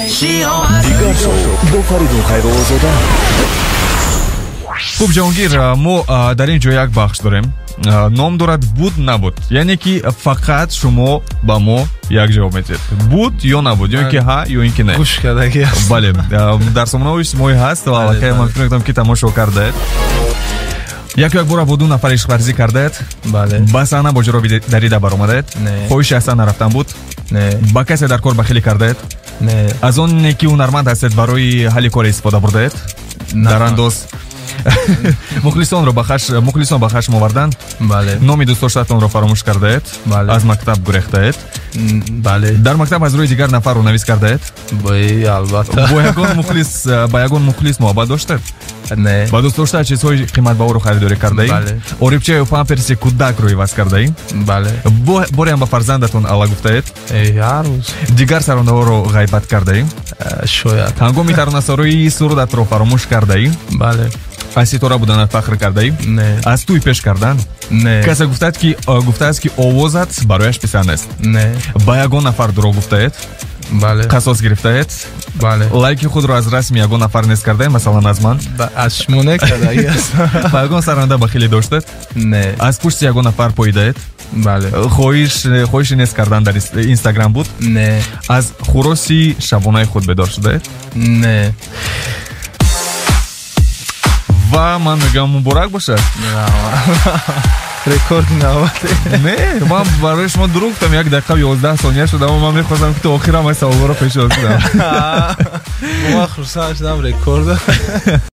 Дигар шоу бо Фаридун Хайруллозода. Хуб, Ҷаҳонгир, мо дар ин ҷо як бахш дорем, ном дорад «Буд набуд», яъне ки фақат шумо ба мо як ҷавоб медиҳед: буд ё набуд, ё ин ки ҳа, ё ин ки не. Гӯш кардагӣ аст. Бале, дар сомонаҳои иҷтимоӣ ҳаст ва аллакай ман фикр мекунам, ки тамошо кардаед. Яку якбора бо ду нафар ишқварзӣ кардаед? Бале. Ба саҳна бо ҷароби дарида баромадаед? Не. Хоҳиши аз саҳна рафтан буд? Не. Ба касе дар кор бахилӣ кардаед? Не. Аз оне ки ҳунарманд ҳастед, барои ҳалли кор истифода бурдаед? Дар андоз мухлисонро мухлисон ба хашм оварданд? Бале. Номи дӯстдоштаатонро фаромӯш кардаед? Бале. Аз мактаб гурехтаед? Бале. Дар мактаб аз рӯи дигар нафар рӯнавис кардаед? Бой, албатта. Бо ягон мухлис муҳаббат доштед? Не. Ба дӯстдошта чизҳои қиматбаҳоро харидорӣ кардаӣ? Бале. Орибчаю памперси кӯдакро иваз кардаӣ? Бале. Бореам ба фарзандатон алла гуфтаед? Ҳар рӯз. Дигар сарондаҳоро ғайбат кардаӣ? Шояд. Ҳангоми таронасароии сурудатро фаромӯш кардаӣ? Бале. Аз ситора буданат фахр кардаӣ? Не. Аз тӯй пеш кардан? Не. Касе гуфтааст, ки овозат барояш писанд нест? Не. Ба ягон нафар дурӯғ гуфтаед? Бале. Қасос гирифтаед? Бале. Лайки худро аз расми ягон нафар нест кардаед, масалан, аз ман? Аз шумо не кардагӣ аст. Ба ягон саранда бахилӣ доштед? Не. Аз пушти ягон нафар поидаед? Бале. Хоҳиши нест кардан дар Инстаграм буд? Не. Аз хуроси шабонаи худ бедор шудаед? Не. Ва ман мегӯям, муборак бошад. Рекорди навбате. Не, ман барои шумо дурӯғ гуфтам, 1 дақиқа 11 сония шуд, аммо ман мехостам, ки то охирам ай саволҳоро пешниҳод кунам. Ман хурсанд шудам, рекорд.